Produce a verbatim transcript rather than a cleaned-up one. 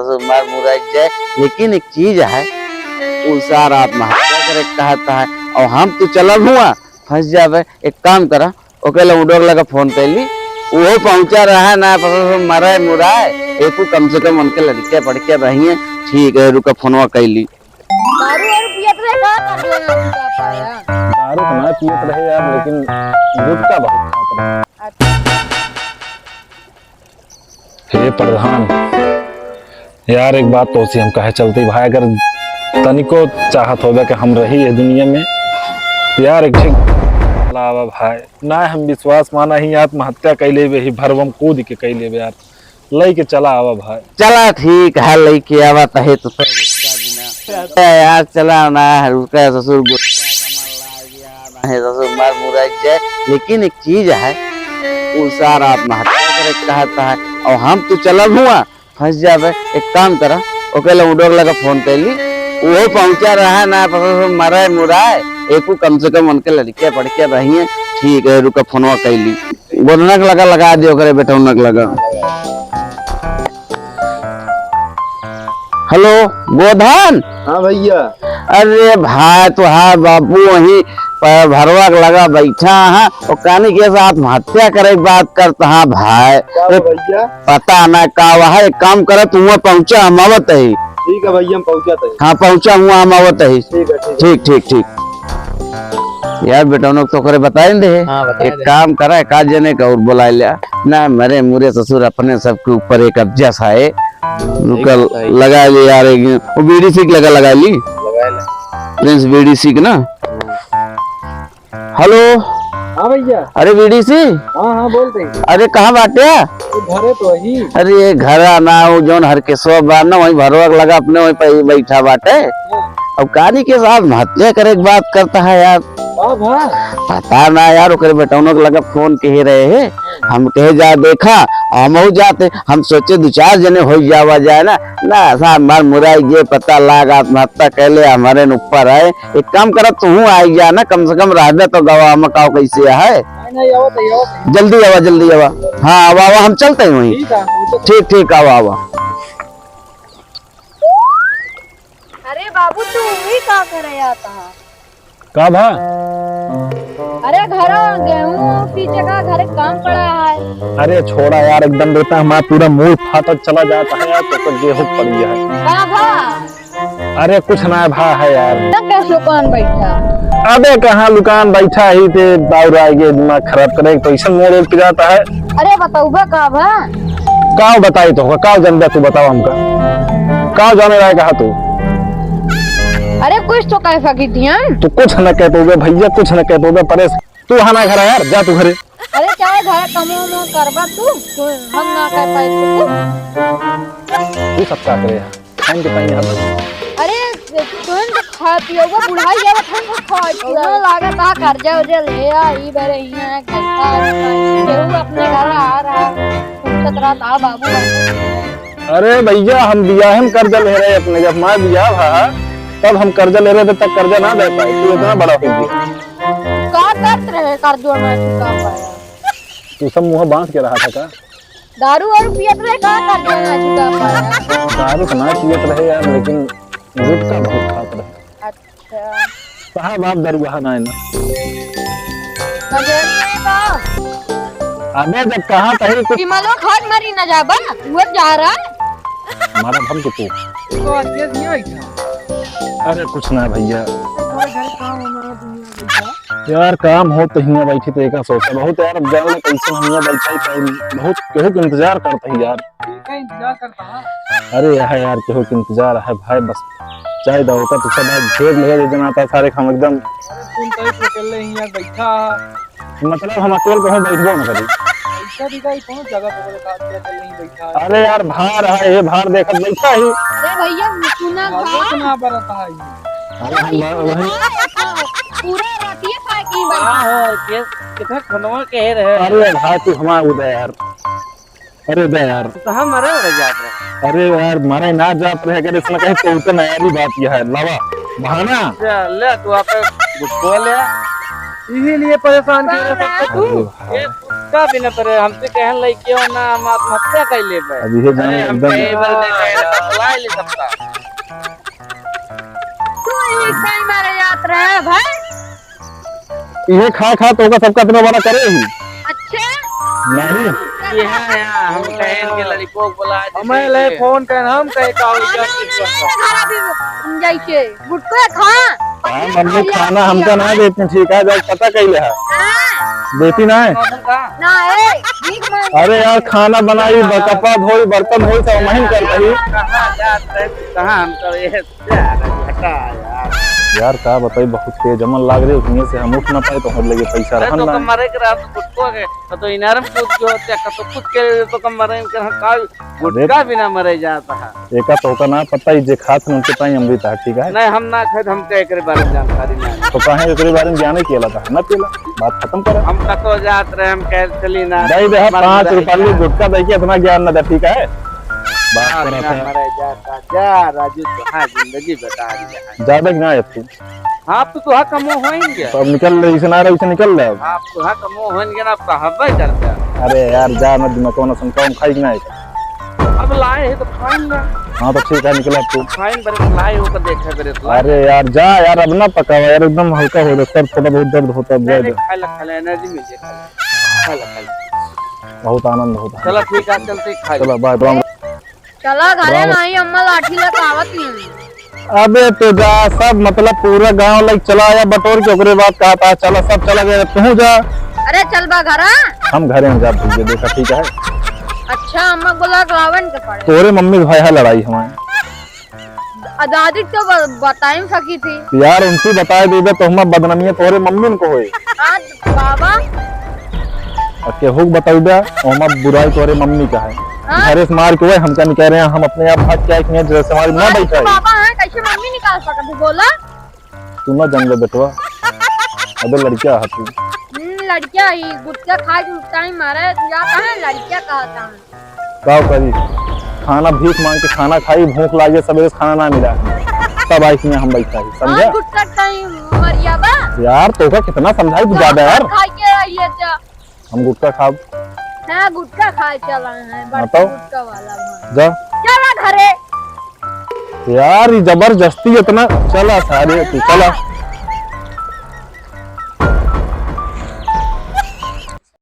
ससुर मार मुराई जाए, लेकिन एक चीज है, उ सार आत्महत्या करे के कहत है, और हम तू चलब हुआ, फंस जाबे। एक काम करा, ओके लौंडो के लगा फोन कैली, उहो पहुंचा रहा ना, ससुर मरे मुराए, एको कम से कम उनके लड़के पढ़के रहिए। ठीक है, रुका, फोनवा कैली। दारू वारू पियत रहे का, कर लेना उनका पाया? दारू तो ना पियत रहे यार, लेकिन गुटखा बहुत खात रहे। अच्छा। हे प्रधान, यार एक बात तोसे हम कहे चलते भाई, अगर तनिको चाहत होबे कि हम रही ये दुनिया में, तो यार एक ठीक लावा भाई, ना हम विश्वास माना ही आत्महत्या कैले बे ही, भरवम कूद के कैले बे यार। लइके चला आवा भाई। चला ठीक है, लइके आवा तहे तो सब गुस्सा भी ना। ए यार चला ना, रुका ससुर गुस्सा कमल लाग गया, ना है ससुर मार मुराई जाए। लेकिन एक चीज है, उ सार आत्महत्या करे के कहत है, और हम तू चलब हुआ, फंस जाबे। एक काम करा, ओके लौंडो के लगा फोन कैली, उहो पहुंचा रहा ना, ससुर मरे मुराए, एको कम से कम उनके लड़के पढ़के रहिए। ठीक है, रुका, फोनवा कैली। गोधनक लगा, लगा दे ओकरे बेटौनक लगा। हेलो, गोधन। हाँ भैया। अरे भाई, तोहार बापू वहीं प-, भरवा के लगा बैठा है, और कानी के साथ आत्महत्या करे के बात करता है भाई। का ए, भैया? पता ना का हुआ है, एक काम करा, तू वहाँ पहुँचा, हम आवत है। ठीक है भैया, हम पहुँचत है। हाँ, पहुँचा हुआ, हम आवत है। ठीक है, ठीक है। ठीक, ठीक, ठीक। यार, बेटौनक तो ओकरे बताए न दे। हाँ, बताए एक दे। काम करा, एक आध जने का और बुलाए ले। ना, मरे मुरे ससुर अपने सबके ऊपर एक अब्जा सा है। रुकल, बताइए। लगा ले यार, एक, वो बीड़ी सीख लगा, लगा ली। लगा ले। प्रिंस बीड़ी सीख ना। हेलो। हाँ भैया। अरे बीड़ी सी। हाँ, हाँ, बोल दे। अरे कहाँ बाटे? तू घरे तो ही। अरे घरा ना, वो जौन हरकेसवा बा ना, वहीं भरवा के लगा अपने वहीं पे बैठा बाटे। हाँ। अब कानी के साथ आत्महत्या करे के बात करता है यार। का भा? पता ना यार, ओकरे बेटौनों के लगा फोन किहे रहे है, हम कहे जा देखा, हमहू जाते, हम सोचे दो चार जने हो जावा जाए ना, ना सार मार मुराई जे पता लाग आत्महत्या कैले हमारे न ऊपर है। एक काम करा, तू आई जा ना, कम से कम रहबे तो गवा में काव कैसे है। नहीं, नहीं, आवत है, आवत है। जल्दी आवा, जल्दी आवा। हाँ, आवा, आवा, हम चलते हैं वहीं। ठीक है, हम तो ठीक, ठीक, आवा, आवा। अरे बाबू, तू वही का करे आता है? का भा? अरे घरा गेहूं पीछे का घरे काम पड़ा है। अरे छोड़ा यार, एकदम बेटा हमारा पूरा मूड फाटत चला जाता है यार, तो, तो गेहूं पड़ी है। का भा? अरे कुछ ना भा है यार। ना कैसे लुकान बैठा? अबे कहाँ लुकान बैठा ही थे, बाउर आगे दिमाग खराब करे तो ऐसा मूड उठ जाता है। अरे बतौबा का भा? का बताई तो, का जानबे तू बताओ हमका। का जाने रहा कहा तू? अरे कुछ तो कह सकी थी हम। तू कुछ न कह पाओगे भैया, कुछ न कह पाओगे परेश। तू हना घर यार, जा तू घरे। अरे चाहे घर कमो मो करबा तू, तू हम ना कह पाई तू। तू सब का करे यार? खाइन के पाई हम। अरे तुम तो खा पियोगा बुढ़ाई जावा ठंड में खा पियो। लागत आ कर्जा उर्जा ले आ, ई बरे हियां घर का केहू अपने घर आ रहा। पूछत रहत आ बाबू। अरे भैया, हम बियाह में कर्जा ले रहे अपने, जब हमारा बियाह भा, तब हम कर्जा ले रहे थे, तब कर्जा ना दे पाए, तू इतना बड़ा हो गया। का करत रहे कर्जवा में चुका पाया? तू सब मुंह बांध के रहा था का? दारू वारू पियत रहे, का कर्जवा में चुका पाया? दारू तो ना पियत रहे यार, लेकिन गुटखा बहुत खात रहे। अच्छा। कहाँ बाप दरुआ ना है ना। अबे जब कहाँ कहीं कुछ विमलो खाट मरी न जाबा, वो जा रहा है। मारा भम के तू। तो आज केस नहीं बैठा। अरे कुछ ना भैया। अरे घर काम हमारा दुनिया बैठा। यार काम हो तो हियाँ बैठी तो एका सोचा बहुत यार, अब जान ले कैसे हम हियाँ बैठा ही, बहुत केहू के इंतजार करता ही यार। का इंतजार करता है? अरे यह यार, केहू के इंतजार है भाई, बस चाय दो का तो सब भाई घेर ले दे देना था सारे हम एकदम। अरे तुम तो इस अकेले ही यार बैठा है। मतलब हम अकेले कहीं बैठबो न करी। ऐसा भी का कौन जगह पर बैठा है, अकेले ही बैठा है। अरे यार भार है, ये भार देखत बैठा ही। अरे भैया सुना भाई। सुना बरत है ये। अरे हम वही पूरा रातिये पार्किंग बना। हाँ, हो, के, कितना खनवा के रहे। अरे भाई तू हमारा उदय यार। अरे बे यार। तो हम मरे उड़े जात रहे। अरे यार, मरे ना जात रहे, अगर इसमें कहीं तो उतना यार ही बात यह है, लावा, बहाना। ले, ले, तू आप गुस्सा ले। इसीलिए परेशान कर रहे हैं। अरे भाई। गुटखा भी न परे, हमसे कहन लई क्यों ना हम आत्महत्या कर लेबे। अब इहे जान अरे, हम एकदम कई बार नहीं कहे, तो लाई ले सकता। तू ही कई मारे जात रहे भाई। इहे खा खा तो का सबका इतना बड़ा करे ही। अच्छा। नहीं। ये है, यहाँ हम कहे इनके लड़कों को बुला दे हमें ले दे। फोन कर, हम कहे का हो हाँ, गया नहीं, कुछ नहीं, करता। नहीं, घर अभी हम जाइके। गुटखा खा। हाँ, मम्मी खाना हमका ना देती, ठीक है, जब पता कइले है। हाँ। देती ना है। ना, ए, भीख मांग। अरे यार, खाना बनाई, ब-, कपड़ा धोई, बर्तन धोई, सब महीन कर रही। कहाँ जात रहे, कहाँ हम तो ये यार, हटा यार। यार, का बताई, बहुत तेज अमल लाग रही, उतने से हम उठ ना पाए, तो हम लगे पैसा अरे, रहन तो ना। कम मरे के रात गुटखा के, तो, तो इनारम कूद के होते, तो कुछ के, तो कम मरे के, हाँ, का गुटखा बिना मरे जाता है। एका तो का ना पता ही, जे खात न उनके ताई अमृत है, ठीक है? नहीं, हम ना खाए, हमके एकरे बारे में जानकारी नहीं है। तो काहे एकरे बारे में जाने के ला था? ना पीला, बात खत्म कर। हम कतो जात रहे, हम कहे चली ना। दे दे, मर पाँच रहे रुपया हैं। गुटखा दे के इतना ज्ञान न दे, ठीक है? बात हाँ, करत बिना है। मरे जाता। जा राजू, तो हाँ, जिंदगी बेकार ही है। ज्यादा ना है तू। आप तो तुहा कमो होएंगे। तो अब निकल ले, इसे ना रहे, इसे निकल ले अब। आप तुहा कमो होएंगे ना, आप कहबे करते। अरे यार, जा ना, दिमाग को ना सुनता हूँ, खाई कि ना है। अब लाए हैं तो खाएंगे। हाँ, तो ठीक है, निकल अब तू। खाएंगे, बरे लाए हो तो देखे, बरे तो लाए। अरे यार, जा यार, अब ना पकावा यार, एकदम हल्का हो जा, सर थोड़ा बहुत दर्द होता है, नहीं, जा, नहीं, जा। खा ले, खा ले, एनर्जी मिल जाए, खा ले। खा ले, खा ले। बहुत आनंद होता है। चलो, ठीक है, चलते ही खा ले। चलो, बाय, राम। चला घरे राम। नहीं, अम्मा लाठी लेके आवत नहीं। अबे तो जा, सब मतलब पूरा गांव लाइक चला आया बटोर के, ओकरे बाद कहा था, "चला, सब चला गया, तू जा।" अरे चल बा घरा। हम घरे में जा, भूल देखा, ठीक है? अच्छा, अम्मा बोला के लावन के पड़े। तोरे मम्मी के भाई है लड़ाई हमारे। आ दादी तो ब-, बताई सकी थी। यार, उनसे बताए देबे तो हमार बदनामी तोरे मम्मी को होए। हाँ, बाबा। और केहू के बतौबे, और हमार बुराई तोरे मम्मी का है। हाँ। घरे से मार के हुए हमका निकाल रहे हैं, हम अपने आप भाग के आए कि नहीं, जैसे हमारी ना हाँ, बैठा तो है। बाबा हैं, कैसे मम्मी निकाल सकत है, बोला? तू ना जान ले बेटवा, अबे लड़किया है तू। हम्म, लड़किया ही, गुटखा खा के उठता ही मारा है, तू जाता है, लड़किया कहता है। का करी, खाना भीख मांग के खाना खाई, भूख लागे, सबेरे से खाना ना मिला, तब आई कि हम बैठा ही, समझा? हाँ, गुटखा खाई मरिया बा। यार, तोका कितना समझाई, तू तो ज्यादा यार। खाई के रहिए जा। हम गुटखा खाब। हाँ, गुटखा खाए चला है, हाँ, बड़का तो? गुटखा वाला भाई। जा। चला घरे। यार, ये जबरदस्ती इतना, चला सारे, तू चला।